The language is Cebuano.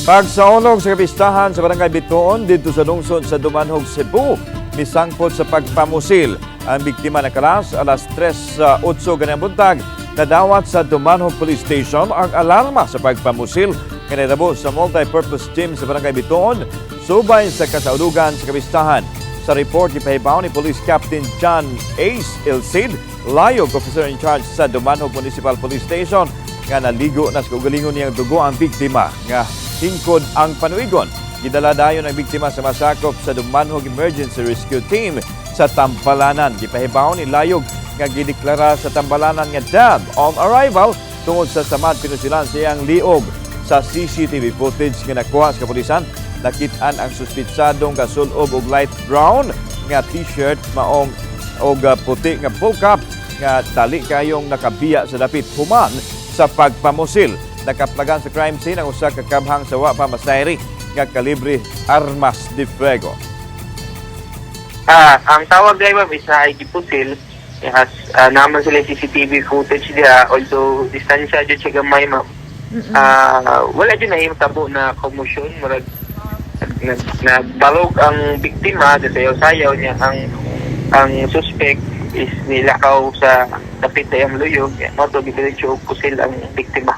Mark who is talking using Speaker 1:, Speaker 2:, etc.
Speaker 1: Pagsaulog sa kapistahan sa Barangay Bitoon didto sa lungsod sa Dumanjug, Cebu, misangpot sa pagpamusil. Ang biktima nakalas alas 3:08 ganang buntag, nadawat sa Dumanjug Police Station ang alarma sa pagpamusil nga nahitabo sa multi-purpose gym sa Barangay Bitoon, subay sa kasaulugan sa kapistahan. Sa report, gipahibaw ni Police Captain John Ace Elcid, layog officer in charge sa Dumanjug Municipal Police Station, nga naligo na sa kaugalingon niyang dugo ang biktima nga hingkod ang panuigon. Gidala dayon ang biktima sa masakop sa Dumanjug Emergency Rescue Team sa Tampalanan. Gipahibaw ni Layog nga gideklara sa Tampalanan nga dead on arrival tungod sa samad pinusilan sa iyang liog. Sa CCTV footage nga nakuha sa kapulisan, nakit-an ang suspitsadong gasulob og light brown nga t-shirt maong og puti nga bull cap nga dali kayong nakabiya sa dapit human sa pagpamusil. Nakaplagan sa crime scene ang usa ka kamhang sa wa pa masayri nga kalibre armas de fuego.
Speaker 2: Ang tawag diay, ma'am, is na gipusil. Has naman sila CCTV footage diha, although distansya jud siya gamay, ma'am. Wala jud na tabo na commotion, murag nagbalog ang biktima sayaw-sayaw niya. Ang suspect is nilakaw sa dapit sa iyang luyo. Mao to gidiretso og pusil ang biktima.